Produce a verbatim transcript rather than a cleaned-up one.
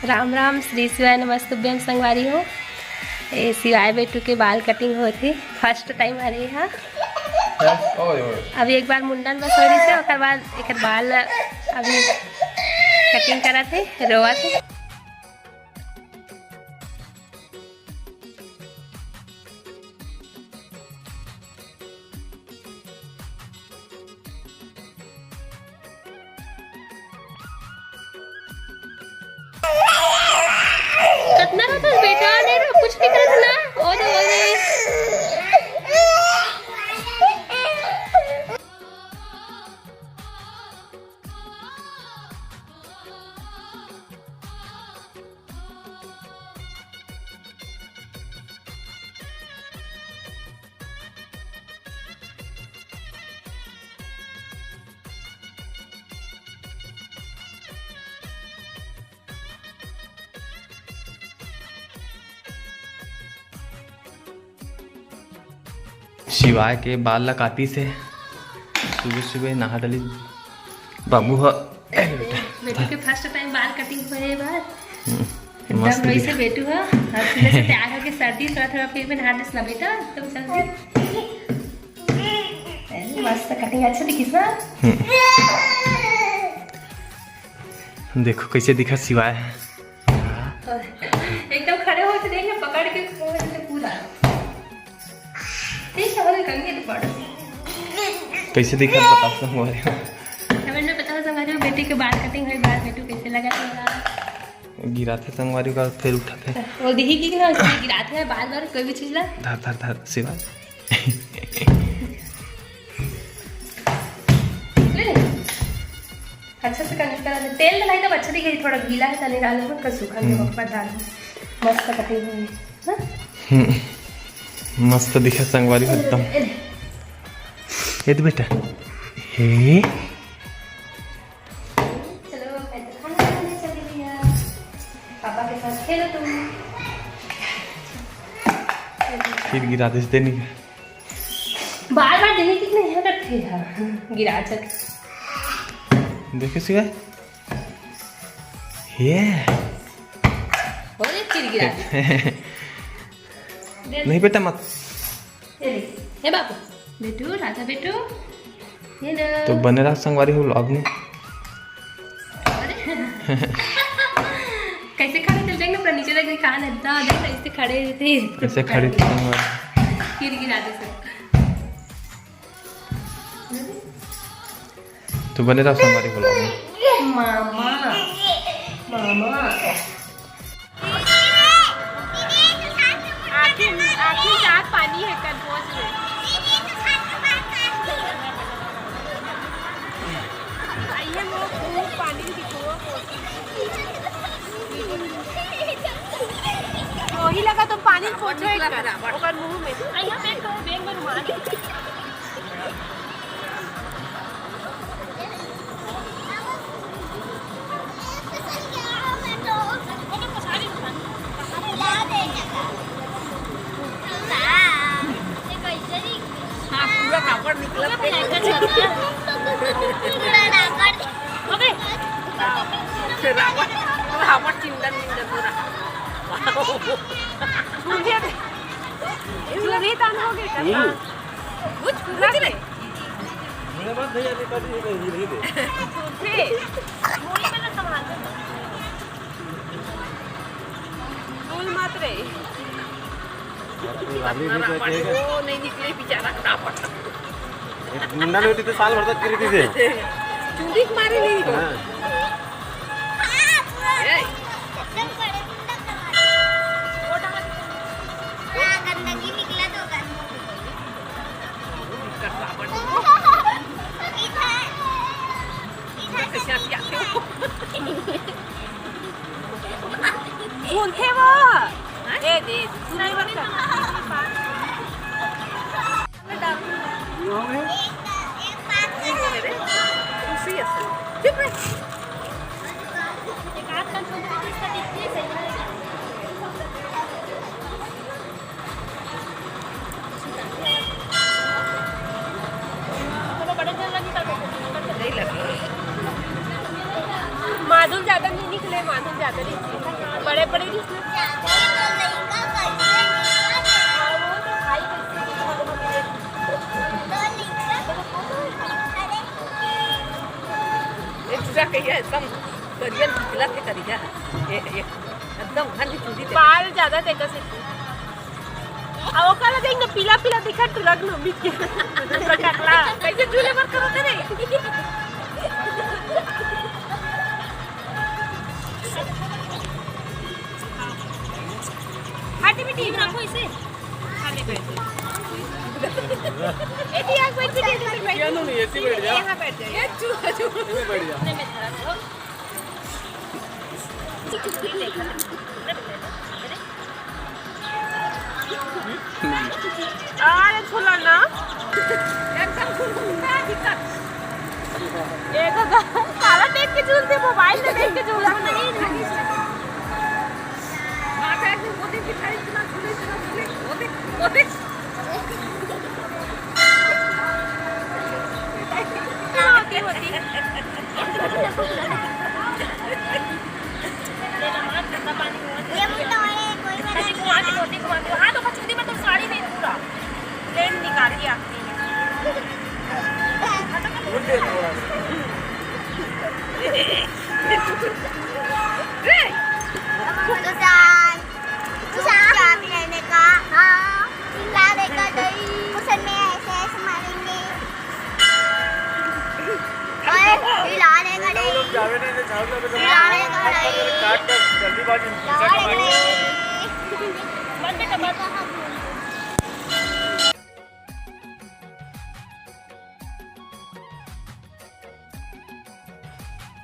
राम राम, श्री शिवाय नमस्तुभ्यम संगवारी हो। ए शिवाय बेटू के बाल कटिंग होत हे, फर्स्ट टाइम हरे हा। ओए, ओए। अभी एक बार मुंडन बस हो रही से, ओकर बाद एकर बाल अभी कटिंग करत हे, रोवत हे। कतना रहता बेटा, नहीं रहा, कुछ नहीं करत ना। ओ दे, ओ दे। शिवाय के बाल ला काटिस हे, सुबह सुबह नहा डलिस बाबू ह। ए बेटा। बेटू के फर्स्ट टाइम बाल कटिंग होए हे बार। हम्म, एकदम मस्त वैसे दिखा। बेटू ह, अब सुबह से तैयार होके सर्दी थोड़ा थोड़ा, फिर भी नहा डलिस ना बेटा, एकदम चल दे। ए, मस्त कटिंग, अच्छा दिखिस ना? हम्म। देखो कैसे दिखा शिवाय। एकदम खड़े होके देख, पकड़ के खोल दे पूरा। ठीक है, हो गई, कंघी तो पड़। कैसे दिखा बताओ संगवारी हो। कमेंट में बताओ संगवारी हो, बेटी के बाल कटिंग हुई, बाल बेटू कैसे लगा तुम्हारा? गिराथे संगवारी का, फिर उठाथे। वो देखी कि ना, उसमें गिराथे है बार बार कोई भी चीज ला। धर, धर, धर, शिवाय। ले ले। अच्छा से कंघी करा दे। तेल डलाई तब अच्छा दिखे, थोड़ा गीला है, तने डालो, पर सूखा नहीं, हम्म। ऊपर डालो। मस्त कटिंग हुई, हाँ? हम्म। मस्त दिखे संगवारी एकदम। ए ले। ये तो बेटा। हे। चलो, मैं तो खाना बनाने चली गई यार। पापा के साथ खेलो तुम। फिर गिरा देस देनी। बार बार देने की नहीं है करते हैं। गिरा चल। देखे शिवाय। ये। अरे फिर गिरा। दे। नहीं बेटा मत। ये ले। हे बाबू। बेटू, राजा बेटू। ये लो। तो बने रहा संगवारी हो vlog में। अरे। कैसे खड़े थे, देख ना, पूरा नीचे तक कान है, इतना देख ना, ऐसे खड़े थे। ऐसे खड़े थे संगवारी। फिर गिरा दे सब। तो बने रहा संगवारी vlog में। मामा, मामा। आँखी, आँखी साथ पानी है कंपोज में। आइए वो खूब पानी दिखो। वही लगा तो पानी पोछो एक कर, ओकर मुंह में। आइए बैग दो, बैग में रुमाल। हाँ, पूरा रावण निकला। अबे। रावण, रावण चिंदन मिंदन पूरा। चूल्हे तन हो गए का? हम्म। कुछ पूरा रे। मेरे पास भैया ने कभी नहीं, नहीं दे। चूल्हे। वही मैंने संभाल के बोल मत रे। रावण वो नहीं निकले बेचारा रावण। एक मुंडा में होती तो साल भर तक गिरी थी। चूड़ी के मारे नहीं निकला। हाँ। ए। गंदगी निकला तो गंदगी। इधर, इधर से कैसे आती आते हो? भूलते वो। हाँ? ए दे, तू नहीं बरका। खुशी है। चुप रह। माधुल ज्यादा नहीं निकले, माधुल ज्यादा नहीं निकले। एक चूजा कहिया एकदम करिया निकला के करिया। ए, ए, एकदम घन चूड़ी ते। बाल ज्यादा तेकर से। आ ओकर देख न, पीला पीला दिखत रख लो बिच के। टकला। कैसे झूले मत करो तेरे। हट बेटी, रखो इसे। ए, दिया, बैठ, बैठ, बैठ, बैठ। क्या नहीं, ऐसे ही बैठ जा। यहाँ बैठ जाइए। ये चूहा, चूहा। इधर बैठ जा। अरे, झूला ना। एकदम झूला, दिक्कत। ये तो काला देख के झूलते, मोबाइल में देख के झूला। माता जी, वो देख, बिचारी इतना झूले, इतना झूले, वो देख, वो देख। होती, होती। ये मुझे तो आए, कोई बात नहीं। घुमा के होती, घुमा के। हाँ, तो कसूरी में तो साड़ी नहीं पूरा। प्लेन निकाल दिया। सुशांत, सुशांत। क्या लेने का? हाँ, क्या लेकर गई? कुछ नहीं, ऐसे, ऐसे मारेंगे। ओए, हिला लेगा नहीं। हिला लेगा नहीं। काट कर जल्दीबाजी में पैसा कमाएंगे। हिला लेगा नहीं।